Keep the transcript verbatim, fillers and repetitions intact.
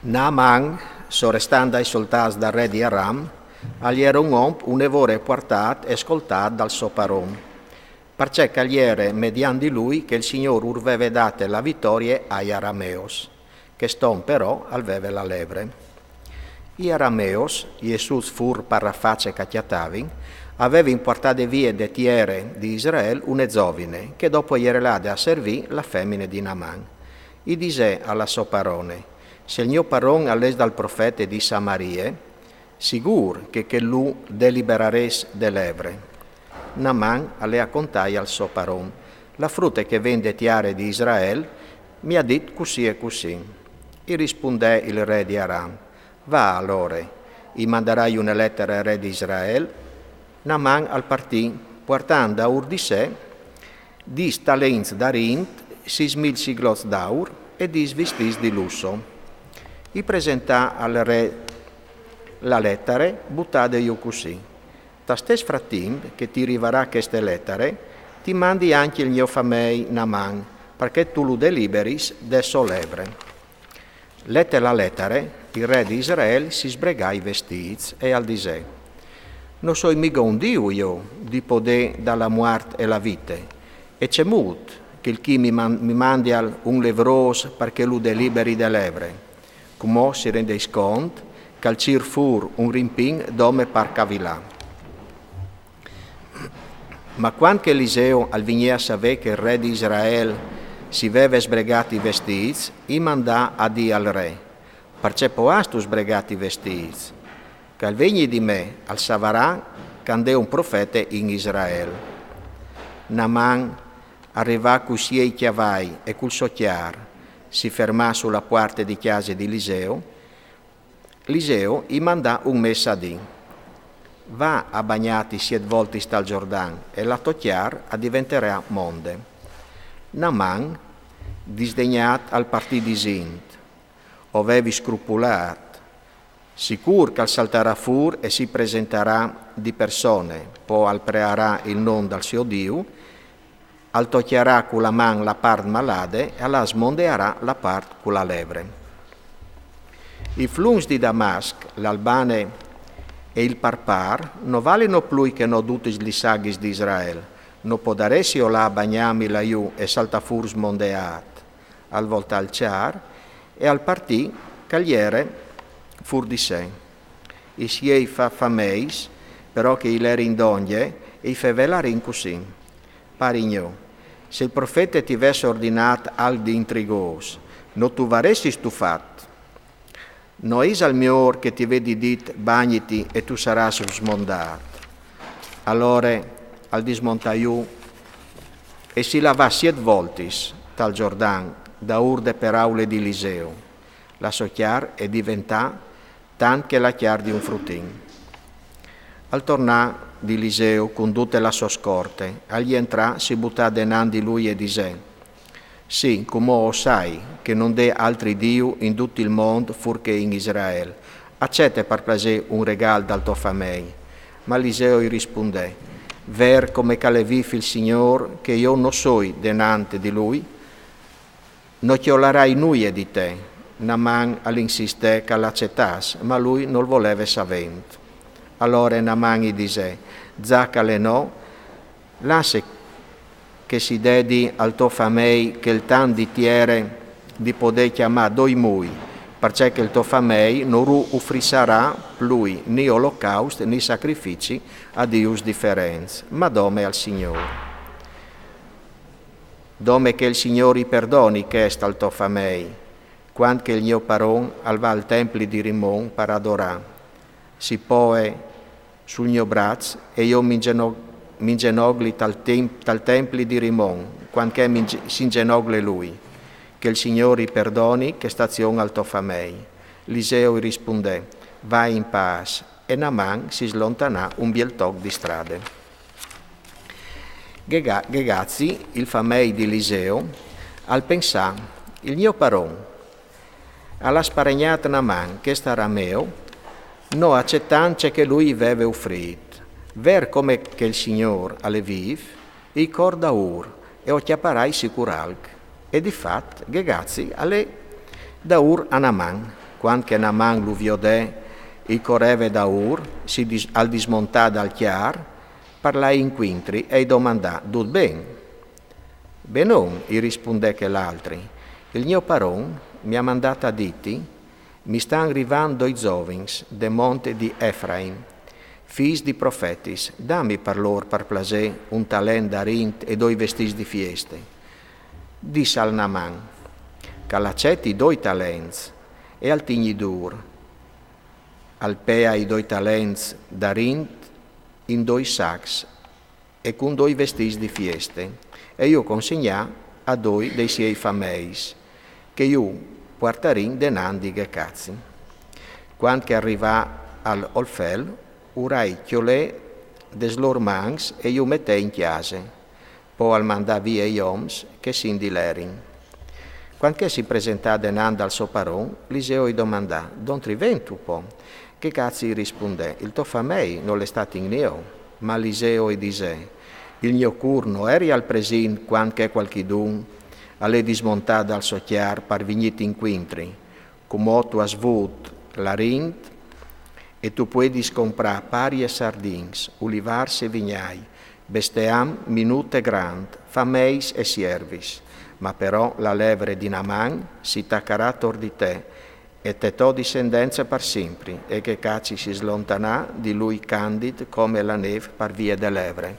Naaman, sorestant dai soldâts dal re di Aram, al jere un om une vore puartât e scoltât dal so paron, parcè che al jere mediant di lui che il Signôr ur veve date la vitorie ai arameos. Chest om però al veve la levre. I arameos, jessûts fûr par la face che a cjatavin, a vevin puartade vie de tiere di Israel une zovine, che dopo e jere lade a servî la femine di Naaman. I disè a la sô parone: Se il gno paron al es dal profete di Samarie, sigûr che chel lu deliberarès de levre. Naaman al è a contai al so paron: La frute che e ven de tiere di Israel mi à dit cussì e cussì. I rispundè il re di Aram: Va alore, i mandarai une letare al re di Israel. Naaman al partì, puartant daûr di se dîs talents d'arint, sîs mil siglots d'aur e dîs vistîts di lusso. I presentà al re la letare, butade jù cussì: Tal stes fratimp che ti rivarà cheste letare, ti mandi ancje il gno famei Naaman, parcè tu lu deliberis de sô levre. Lete la letare, il re di Israel si sbregà i vestîts e al disè: No soi migo un Diu jo, di podê dâ la muart e la vite, e cemût che il chi mi, man- mi mandial un levrôs parcè lu deliberi de levre? Cumò si rendês cont che al cîr fûr un rimpin dome par cavilâ. Ma cuant che Eliseo al vignè a savê che il re di Israel si veve sbregât i vestîts, i mandà a dî al re: Parcè po âstu sbregât i vestîts? Che al vegni di me, al savarà che a 'nd è un profete in Israel. Naaman al rivà cui siei cjavai e cul so cjar, si fermà su la puarte di cjase di Eliseo. Eliseo i mandà un messaç a dî: Va a bagnâti siet voltis tal Jordan e la tô cjar a diventarà monde. Naaman, disdegnât, al partì disint: O vevi scrupulât: Sigûr che al saltarà fûr e si presentarà di persone, po al prearà il non dal siô Diu, al tocjarà cu la man la part malade e al smondearà la part cu la levre. I flums di Damasc, l'Albane e il Parpar no valino plui che no dutis lis aghis di Israel. No podaressio lâ a bagnâmi lajù e saltâ fûr smondeât? Al voltà il cjar e al partì, che al jere fûr di se. I siei fa- fameis, però, che i lerin dongje, i fevelà cussì: Pari gno, se il profete ti ves ordinât alc di intrigôs, no tu varessistu fat. No isal miôr che ti vedi dit: Bagniti e tu sarâs smondât? Alore al dismontà jù e si lavà siet voltis tal Jordan, daûr de peraule di Eliseo. La sô cjar e diventà tant che la cjar di un frutin. Al tornà di Eliseo cun dute la sô scorte, al jentrà, si butà denant di lui e disè: Sì, cumò o sai che no 'nd è altri Diu in dut il mont fûr che in Israel. Acete par plasê un regâl dal to famei. Ma Eliseo i rispundè: Ver come che al è vîf il Signôr, che jo no soi denant di lui, no cjolarai nuie di te. Naaman al insistè che al acetàs, ma lui nol voleve savênt. Alore Naaman i disè: Za che al è no, lasse che si dedi al to famei chel tant di tiere di podê cjamâ doi mui, parcè che il to famei no ur ufrissarà plui ni olocaust ni sacrifici a dius diferents, ma dome al Signôr. Dome che il Signôr i perdoni chest al to famei, cuant che il gno paron al va al templi di Rimon par adorâ. Si poe sul gno braç e jo mi ingeno- mi ingenogli tal, tem- tal templi di Rimon, cuant che mi inge- si ingenogle lui. Che il Signôr i perdoni chest'azion al to famei. Eliseo i rispundè: Va in pâs. E Naaman si slontanà un biel toc di strade. Gega- Gegazi, il famei di Eliseo, al pensà: Il gno paron al à sparegnât Naaman, chest arameo, no acetant ce che lui i veve ufrît. Ver come che il Signôr al è vîf, i cor daûr e o cjaparai sicur alc. E di fat, Gegazi al è daûr a Naaman. Quand che Naman lu viodè, i coreve daur, si dis- al dismontà dal cjar, parlà incuintri e i domandà: "Dut ben?" "Benon", i rispundè chel altri, "il gno paron mi à mandat a diti: mi stan rivant doi zovins de monte di Efraim, fis di profetis, dami par lor par plasè un talent d'arint e doi vestits di fieste." Dissal Naman: "Ch'al aceti doi talents e al tigni dur." Al pea i doi talents d'arint in doi sacs e cun doi vestits di fieste, e ju consegnà a doi dei siei fameis, che ju puartarìn denant di Ghecazi. Quand che al rivà al Olfel, u rai cjolè des lor mans e ju metè in cjase. Po al mandà vie i oms che si 'nd lerin. Quand che si presentà denant dal so paron, Liseo i domandà: "Dontri ventu po?" Ghecazi i rispundè: "Il to famei nol è stat in gno." Ma Liseo i disè: "Il gno cur no eri al presint quand che cualchidun al è dismontà dal so cjar par vignit incuintri. Cumò tu âs vût l'arint e tu puedis comprâ parie sardins, ulivârs e vignâi, besteam minût e grant, fameis e siervis. Ma però la levre di Naman si tacarà tor di te, e te tô discendence par simpri." E Ghecazi si slontanà di lui candit come la nêf par vie de levre.